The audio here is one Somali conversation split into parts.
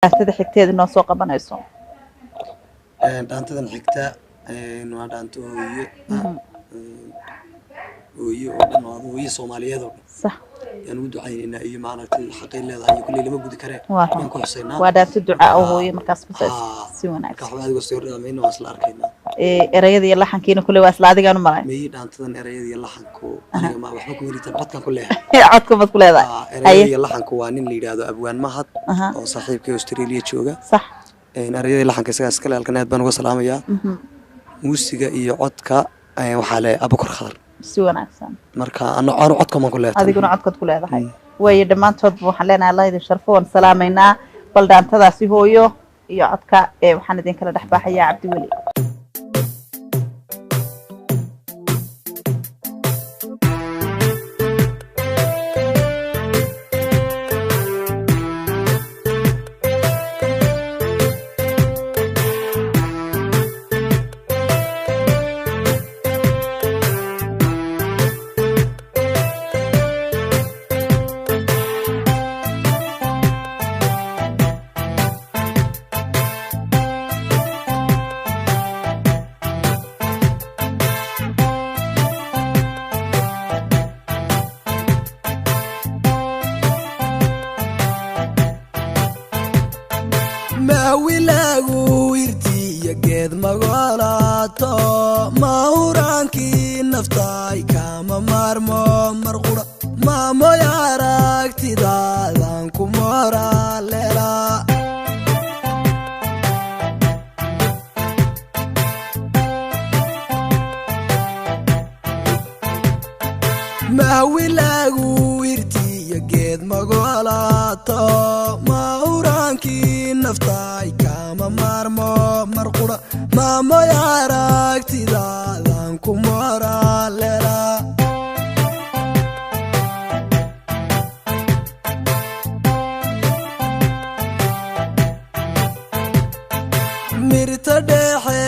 Dhaantada xigteeda noo soo qabanayso. Dhaantadan xigta waa dhaanto hooyo ah, hooyo oo dhan, oo hooyo Soomaaliyeed oo dhan yaan ugu ducaynaynaa, iyo maaragtay xaqay leedahay iyo kulley lama gudi karee Waa yaan ku xusaynaa. Waa dhaanto ducaa oo hooyo markaas bas si marka wanaagsan. Waxba adigoo soo hordhamayna, waa isla arkaynaa. Erayada iyo laxankiina kule waa isla adigaan u malay. May, dhaantadan erayada iyo laxanku aniga ma waxba kuma liitan, codkan ku leeyahay. Codka baad ku leedahay. Erayada iyo laxanku waa nin la yidhaahdo Abwaan Mahad oo saaxiibkay Australia jooga. Erayada iyo laxanka isagaa iskale, halkan aad baan uga salaamayaa. Muusiga iyo codka waxaa le Abukar Khadar. Si wanaagsan. Marka ana anu codka maan ku leeyahay. Adiguna codkaad ku leedahay. Waayo, dhammaantoodba waxaan leenahay Allah idin sharfo, waan salaamaynaa. Bal dhaantadaasi hooyo iyo codka ee waxaan idinkala dhex baaxayaa Cabdiweli. Mahwilagu irtiya geed magolaato, mahuraankii naftaay kama maarmo marqura, maamoy aragtidaadan ku moraaleela. Mahwilagu irtiya geed magolaato, mahuraankii naftaay kama maarmo marqura, maamoy aragtidaadan ku moraaleela. Mirta dhexe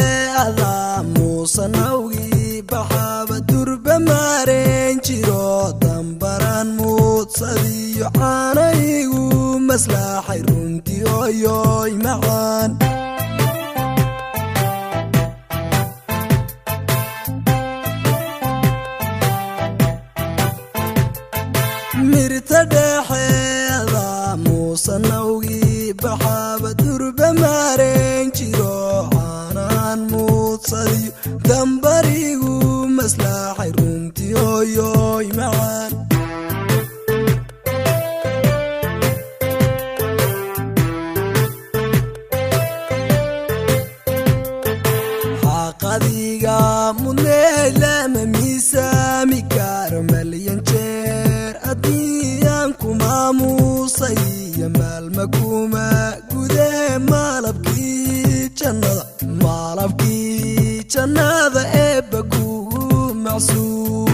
adaa muusanawgii baxaaba durba maareen jiro, dambaran muudsadiyo caanaygu maslaaxay runtii oyoy macaan. Mirta dhexeeda muusanawgii baxaaba durba maareen jiro, caanaan muudsadiyo dambarigu maslaaxay runtii oyoy macaan. Xaqadiga mudnay lama miisaami karo malyan jeer, haddii ku maamuusay iyo maalma kuma gudee, maalabkii jannada, maalabkii jannada eebba kugu macsuul.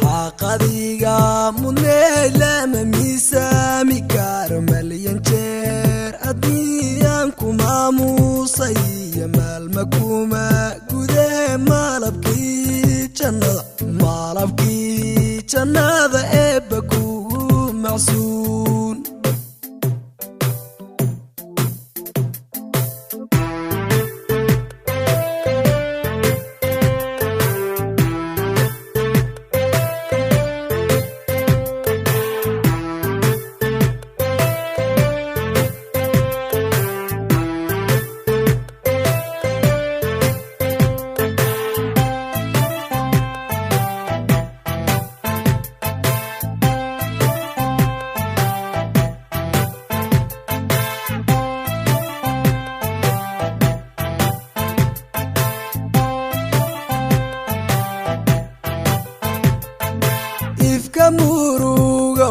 Xaqadiga mudnay lama miisaami karo malyan jeer, haddii aan ku maamuusay iyo maalma kuma gudee, maalabkii jannada, maalabkii jannada eebba kugu macsuul. Ifka murugo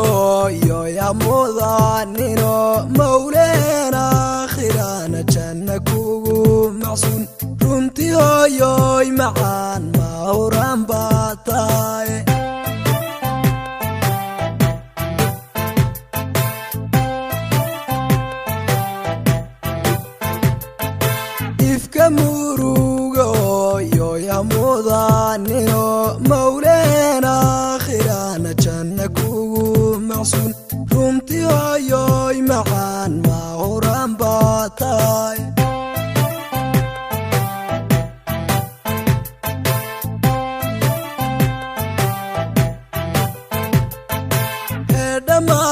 iyo yamudanino, mawleen aakhirana janna kugu macsuun, runtii hooyoy macaan mahuran baa tahay. Ifka murugo iyo yamudanino, Mawleen aakhirana janna kugu macsuun. Runtii hooyoy macaan, ma huraan baa tahay.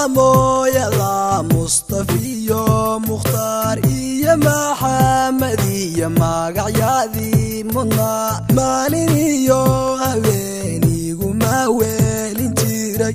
Dhammaamooyada Mustafiyo Mukhtaar iyo Maxamed iyo magacyadii mudnaa, maalin iyo habeeniguma weelin jiray.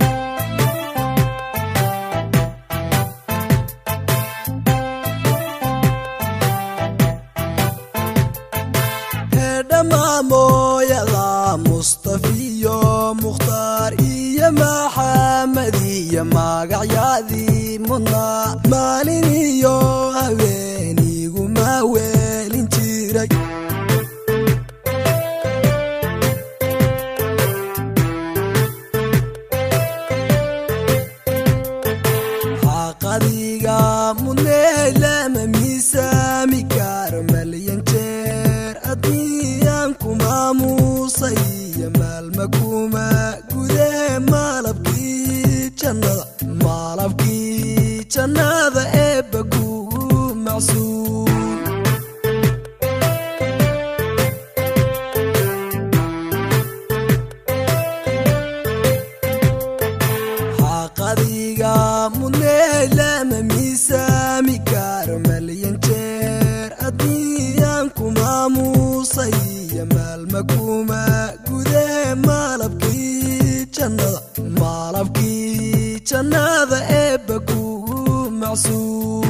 Dhammaamooyada Mustafiyo Mukhtaar iyo Maxamed iyo magacyadii mudnaa, maalin iyo habeeniguma weelin jiray. Xaqadiga mudnee lama miisaami karo, malyan jeer haddii kuma muusay iyo maalma kuma gudee. Malabkii jannada, malabkii jannada eebba kugu macsuun. Xaqadiga mudnee lama miisaami karo, malyan jeer haddii aan kuma muusay iyo maalma kuma gudee. Malabkii jannada, malabkii jannada eebba kugu macsuun.